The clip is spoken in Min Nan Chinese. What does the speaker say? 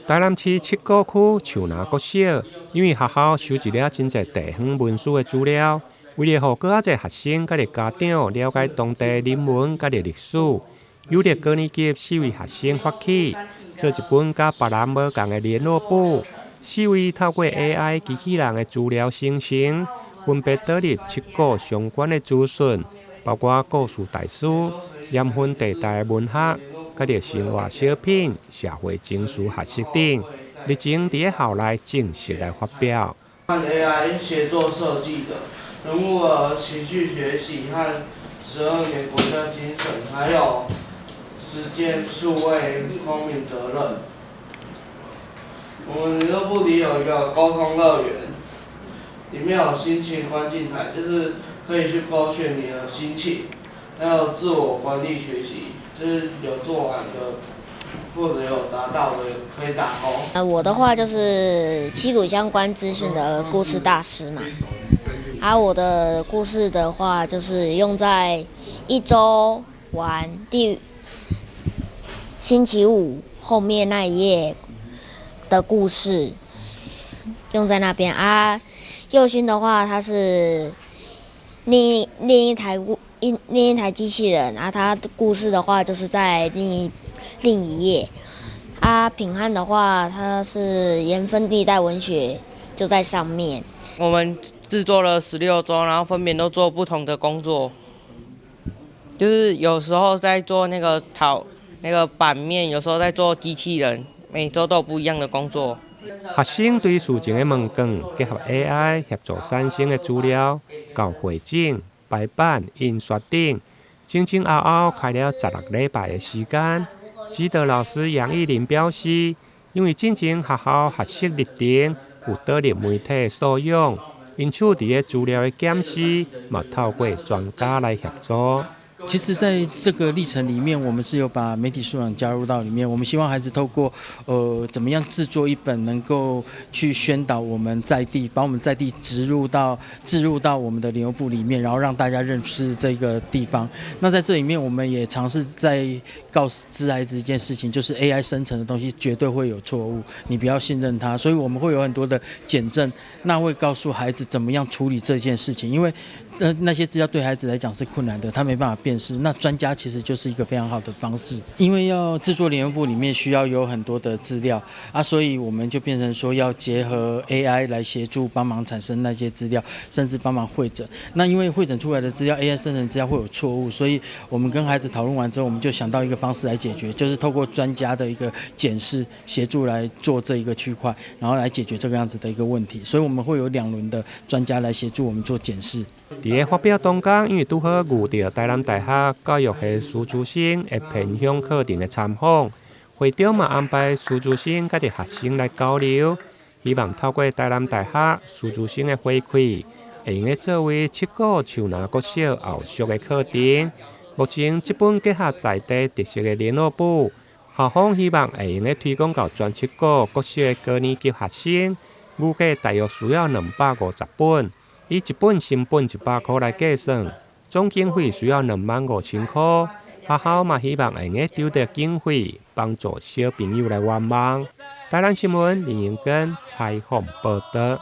台南市七股區樹林國小，因為學校收集了真濟地方文史的資料，為了予閣較濟學生佮家長了解當地人文佮歷史，有力高年級四位學生發起做一本佮別人無仝的聯絡簿。四位透過 AI 機器人的資料生成，分別導入七股相關的資訊，包括故事大師、鹽分地帶文學、佮著生活小品、社會情緒學習等，日前佇校內正式來發表。和 AI 協作設計的人物的情緒學習和12年國家精神，還有時間數位公民責任。我們聯絡簿裡有一個溝通樂園，裡面有心情觀鏡台，就是可以去勾選你的心情，還有自我管理學習，就是有做完的或者有達到的可以打勾。我的話就是七股相關資訊的故事大師嘛。啊，我的故事的話就是用在一周完第星期五後面那一頁的故事用在那邊啊。佑勳的話，他是另一台機器人啊，他的故事的話就是在另一頁。啊，品漢的話，他是鹽分地帶文學就在上面。我們製作了16周，然後分別都做不同的工作，就是有時候在做那個陶那個版面，有時候在做機器人，每週都有不一樣的工作。學生對事前的問卷結合 AI 協助產生的資料，到匯整、排版、印刷等，前前後後開了16禮拜的時間。指導老師楊玉玲表示，因為進前學校學習歷程有導入媒體素養，因此佇咧資料的檢視，嘛透過專家來協助。其實，在這個歷程裡面，我們是有把媒體素養加入到裡面。我們希望孩子透過，怎麼樣製作一本能夠去宣導我們在地，把我們在地植入到我們的聯絡簿裡面，然後讓大家認識這個地方。那在這裡面，我們也嘗試在告知孩子一件事情，就是 AI 生成的東西絕對會有錯誤，你不要信任它。所以我們會有很多的檢證，那會告訴孩子怎麼樣處理這件事情，因為那些資料對孩子來講是困難的，他沒辦法辨識。那專家其實就是一個非常好的方式，因為要製作聯絡簿裡面需要有很多的資料啊，所以我們就變成說要結合 AI 來協助幫忙產生那些資料，甚至幫忙彙整。那因為彙整出來的資料 AI 生成資料會有錯誤，所以我們跟孩子討論完之後，我們就想到一個方式來解決，就是透過專家的一個檢視協助來做這一個區塊，然後來解決這個樣子的一個問題。所以我們會有兩輪的專家來協助我們做檢視。佇咧發表當天，因為拄好遇著台南大學教育系師資生的偏鄉課程的參訪，會長嘛安排師資生佮著學生來交流，希望透過台南大學師資生的回饋，會用得作為七股樹林國小後續的課程。目前這本結合在地特色的聯絡簿，校方希望會用得推廣到全七股國小的高年級學生，預計大約需要250本。以一本成本100箍來計算，總經費需要25,000箍。學校嘛希望會用得籌著經費，幫助小朋友來圓夢。台南新聞林英根採訪報導。